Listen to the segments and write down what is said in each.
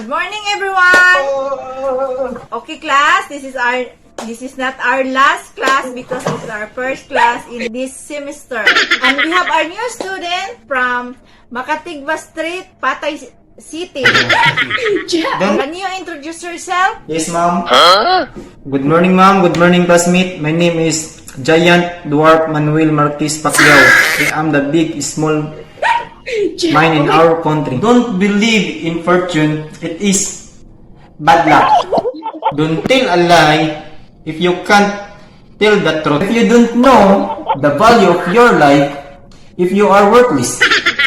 Good morning, everyone. Okay, class, this is not our last class because this is our first class in this semester. And we have our new student from Makatigbas Street, Patay City. Can you introduce yourself? Yes, ma'am. Good morning, ma'am. Good morning, classmate. My name is Giant Dwarf Manuel Marquez Pacquiao. I am the big small man in our country. Don't believe in fortune. It is bad luck. Don't tell a lie if you can't tell the truth. If you don't know the value of your life, if you are worthless,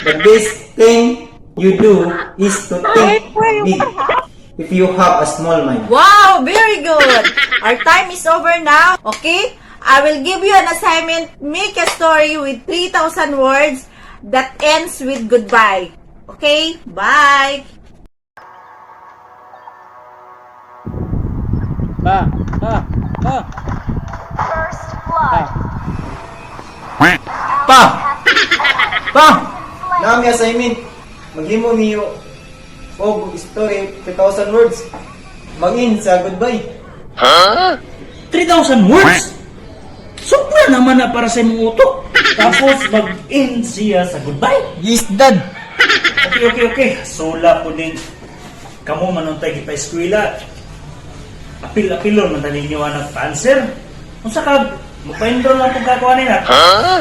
the best thing you do is to think big if you have a small mind. Wow, very good. Our time is over now. Okay? I will give you an assignment. Make a story with 3,000 words that ends with goodbye. Okay? Bye. Pa, pa, pa. First blood. Pa! Pa! Nami assignment. Maghimo niyo og story 3,000 words. Mag-in sa goodbye. 3,000 words? Sobra naman na para sa imong utok. Tapos mag-in siya sa goodbye. Yes, Dad. Okay. Sula po ning kamo manuntay gipa-eskwela. Apil-apilon man tani ninyo anak pa-answer. Unsa ka magpa-enroll lang pong kakuha nila.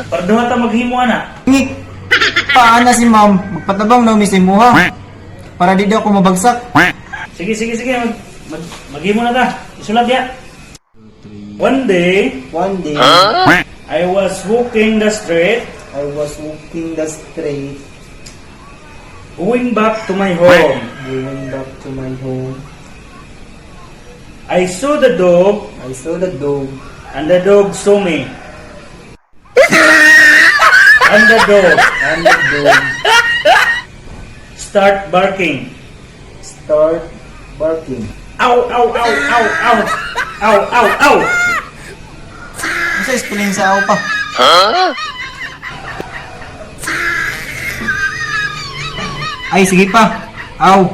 Para duha ta maghimo ana. Ngik. Paana si ma'am? Magpatabang na mi sa imuha. Para di daw ako mabagsak. Sige. Maghimo na ta. Isulat ya. One day, One day, I was walking the street, I was walking the street, going back to my home. going back to my home. I saw the dog I saw the dog and the dog saw me. And the dog and the dog start barking. start barking. Ow, ow, ow, ow, ow. Ow, ow, ow. Unsa spelling sa aw pa? Ay, sige pa. Aw.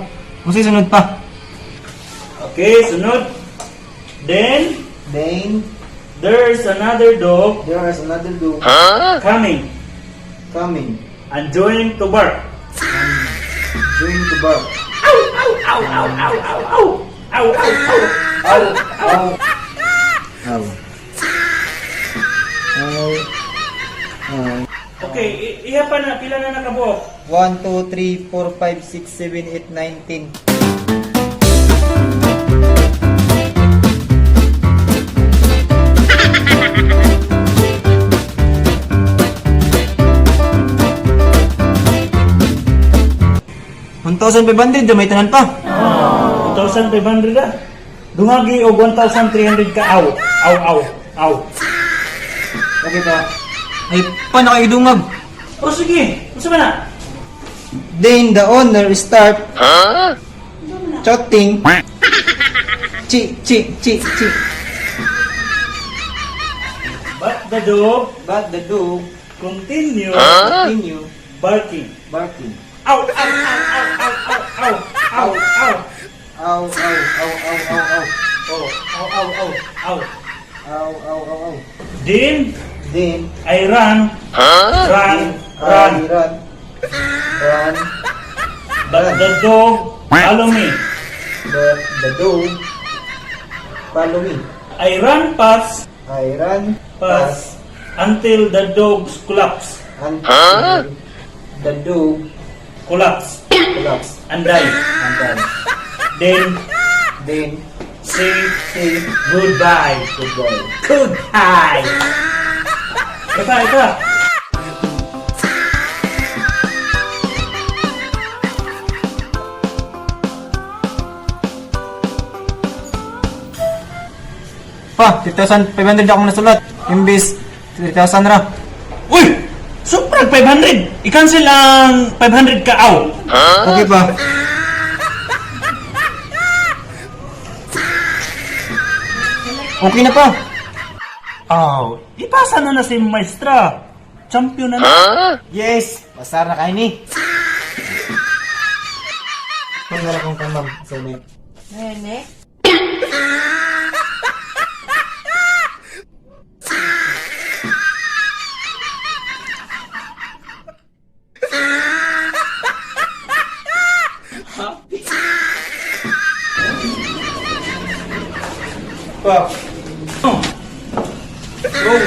Unsa sunod pa? Okay, sunod. Then, Then, there's another dog there is another dog coming coming and joining to bark. going to bark. Ow, ow, ow, ow, ow, ow. Ow, ow, ow. Aw, aw. Aw. Aw. Aw. Okay, iha pa na, pila na nakabuok? 1, 2, 3, 4, 5, 6, 7, 8, 9, 10. 1,500, may tanan pa. 1,500 na. Dungagi og 1,300 ka. Aw, aw, aw, aw. Okay pa. Ay, pa nakaidungag. O sige, unsa ba na? Then the owner start chatting. Chi, chi, chi, chi. But the dog But the dog continue continue barking. barking. Ow, ow, ow, ow, ow, ow, ow, ow, ow. Ow, ow, ow, ow, ow, ow. Oh, ow, ow, ow, ow. Ow, ow, ow, ow. Then Then I ran, run, I run. run, run, But the dog follow me. but the dog follow me. I ran past, I run past until the dogs collapse, until the dog collapse collapse and die. and die. Then Then say say goodbye. goodbye. Goodbye. Ika, ika. Pa, 3,500 akong nasulat. Imbis 3,000 ra. Uy! Sobrang 500! I-cancel ang 500 ka. Aw! Okay pa. Okay na pa. Aw, ipasa na na si Maestra. Champion na na. Yes, pasar na kayo ni. na akong kan, ma'am, assignment. Nene. Pa. Oh. Wrong.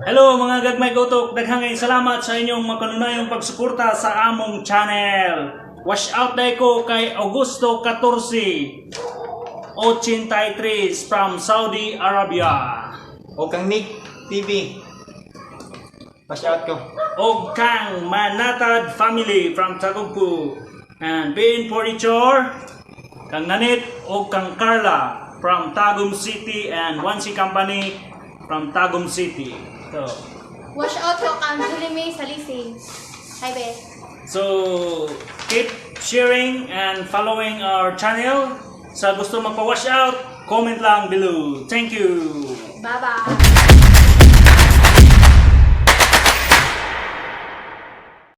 Hello mga gagmay gotok, daghang kayong salamat sa inyong makanunayong pagsuporta sa among channel. Wash out dahil ko kay Augusto 14 83 from Saudi Arabia. O kang Nick TV. Pass out ko. Og kang Manatad family from Tagugpo. And being Furniture, kang Nanit og kang Carla from Tagum City and 1C Company from Tagum City. So, Wash out ko kang Julie May Salising. Hi, be. So, keep sharing and following our channel. Sa gusto magpa-wash out, comment lang below. Thank you! Bye-bye.